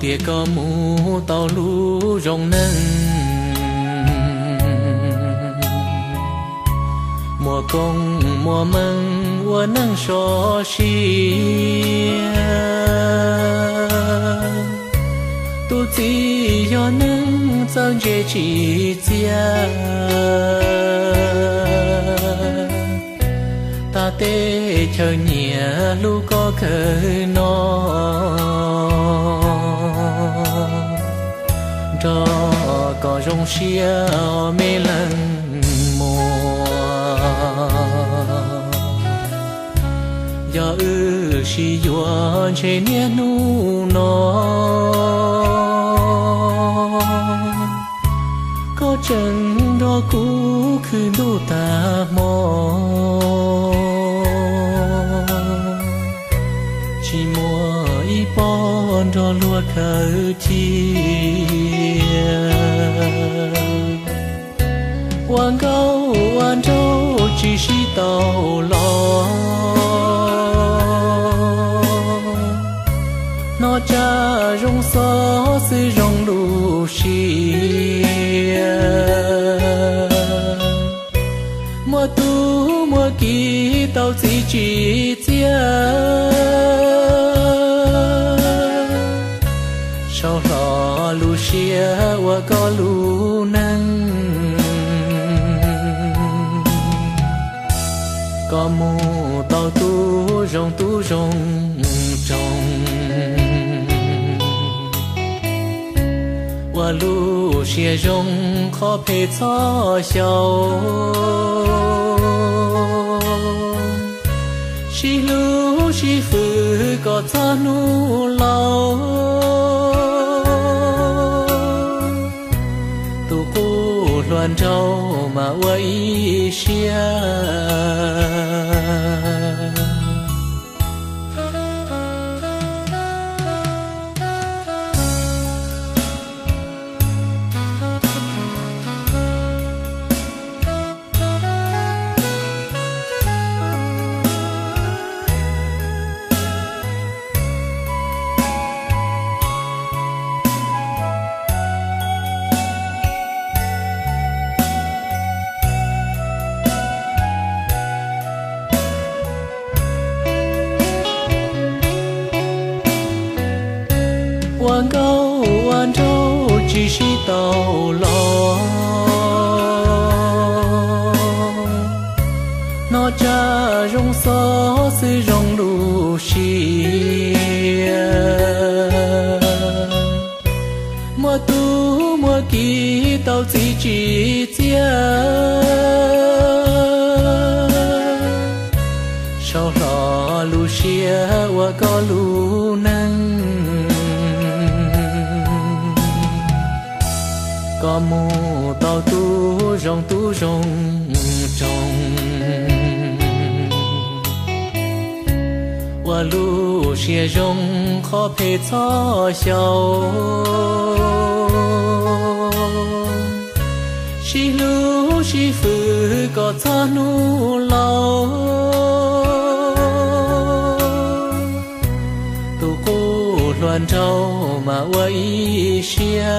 Cia koj mus tau lub zoo neej, muaj koob muaj meej ua neej sov siab. Tus txiv yog neeg txawj ntse tsim txiaj, tag teb chaws nyiam hlub koj kawg no. Nrog kom zoo siab os me leej muam, yog wb sib yuav ntshe niaj hnub no, koj tseem nrog kuv khwv ntuj tag hmo, tsis muaj ib pob nrog luag khaws cia. Ua nkauj ua nraug tsis sib tau los, hnov tsab zoo xov xwm zoo lub siab. Muaj tub muaj kiv tau txiv tsim txiaj, sau hlo lub siab ua koj lub neej. Koj mus tau tub zoo tub zoo roog, ua lub siab zoo qhov phem txhob xyaum. Sib hlub sib fwm kom txog hnub laus, tus qub hluas nraug mas ua ib siab. Ua nkauj ua nraug tsis sib tau los, hnov tsab zoo xov xwm zoo lub siab. Muaj tub muaj kiv tau txiv tsim txiaj, sau hlo lub siab ua koj lub neej. Koj mus tau tub zoo tub zoo roog, ua lub siab zoo qhov phem txhob xyaum. Sib hlub sib fwm kom txog hnub laus, tus qub hluas nraug mas ua ib siab.